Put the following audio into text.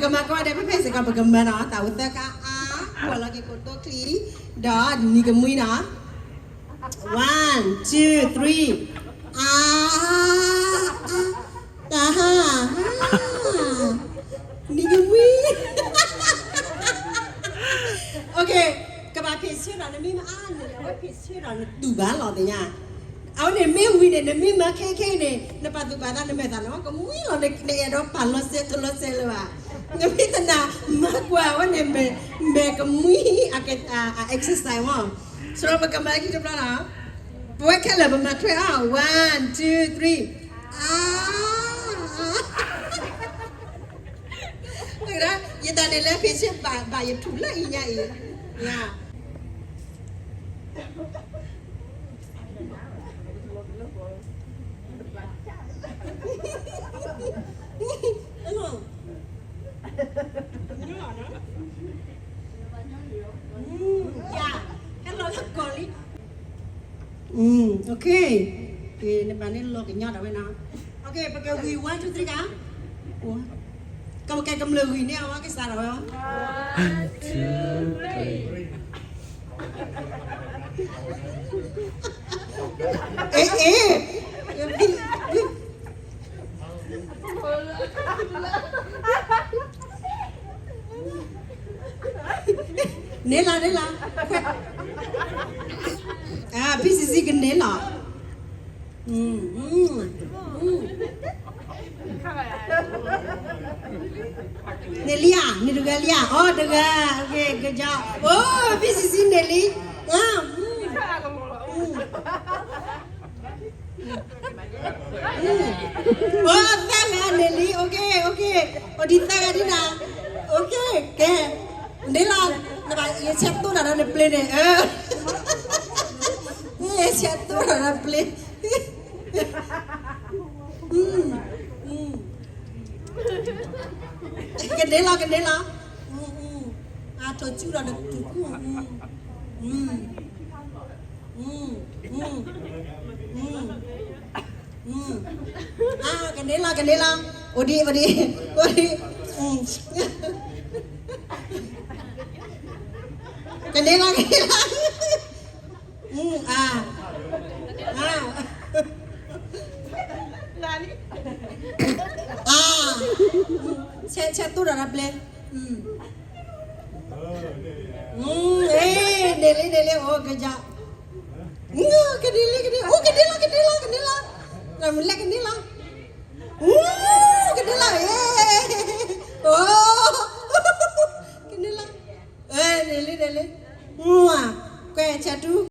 ကမၤကီဒဲးဖဲဖဲစ့ၢ်ကီး ပကမၤနီၤ တၢ်အိၣ်သၢခါအါ, ကွၢ်လီၤက့ၤကိတိချံ, ဒီးနံၤကမှံနီၤ. One, two, three. အါ, အါ, တၢ်ဟါ, နံၤကမှံ. Okay, ကဘၣ်ဖ့ၣ်ဆၢဒီး နမ့ၢ်မၤအါန့ၣ် အဝဲဖ့ၣ်ဆၢဒီးနတူၢ်ဘၣ်လီၤသ့ၣ်ညါ. အဝဲန့ၣ်မ့ၢ်ဝံၤန့ၣ် နမ့ၢ်မၤခဲခဲအံၤန့ၣ် နပာ်သူၣ်ပာ်သး နမဲာ်သးန့ၣ် ကမှံလီၤ, နအဲၣ်ဒိးပာ်လီၤစဲးတလီၤစဲးလၢၤဘၣ်. နမ့ၢ်တနာ် မၤကွၢ်ဝဲန့ၣ် မဲာ်ကမှံ အ exercise မး. ဆိုတော့ ပကမၤခံတဘျီနီၤ. ပဝဲခဲလၢာ် ပမၤထွဲအီၤ one, two, three. အါ, ယတၢ်န့ၣ်လဲၤဖ့ၣ်ဆၢဘၣ်ယထူၣ်လၢအံၤညါအံၤ. ယၤ, ဟဲလီၤလၢကီၢ်လံ. Okay, နဘၣ်န့ၣ်လီၤကညီဒၣ်ဝဲနီၤ. Okay, ပကဂံၢ် one, two, three ကါ. ကမကဲကမျၢၢ်ဂံၢ်န့ၢ်အဝဲကစၢ်ဒၣ်ဝဲ. One, two, three. အ့ အ့ န့ၢ်လီၤ န့ၢ်လီၤ. အါ ပံစံစံကန့ၢ်လီၤ. န့ၢ်လံဧါ, န့ၢ်တဂၤလံဧါ. အိ တဂၤ, okay, good job. အိ ပံစံစံန့ၢ်လံ. အိ သၢဂၤန့ၢ်လံ. Okay, okay, အိၣ်ဒံးသၢဂၤဒံးနၤ. Okay, ကဲ, န့ၢ်လီၤ. နဘၣ် ယဆဲးတိၢ်တၢ်ဒီးနပျ့ၤန့ၣ်, ယဆဲးတိၢ်တၢ်ဒီးပျ့ၤ. ကန့ၢ်လီၤ ကန့ၢ်လီၤ. အထိၣ်ဆူၣ်ဒီးနထူၣ်, အါ ကန့ၢ်လီၤ ကန့ၢ်လီၤ. အိၣ်ဒံး အိၣ်ဒံး အိၣ်ဒံး. ကန့ၢ်လီၤ ကန့ၢ်လီၤ. အါ, အါ, အါ, ဆဲးတိၢ်တၢ်ဒီးပျ့ၤ. န့ၢ်လံ န့ၢ်လံ. အိ good job. ကန့ၢ်လံ ကန့ၢ်, အိ ကန့ၢ်လီၤ ကန့ၢ်လီၤ ကန့ၢ်လီၤ. လဲၤကန့ၢ်လီၤ. ကန့ၢ်လီၤ. အိ ကန့ၢ်လီၤ. န့ၢ်လံ န့ၢ်လံ. ကွဲးဆဲးတူၢ်.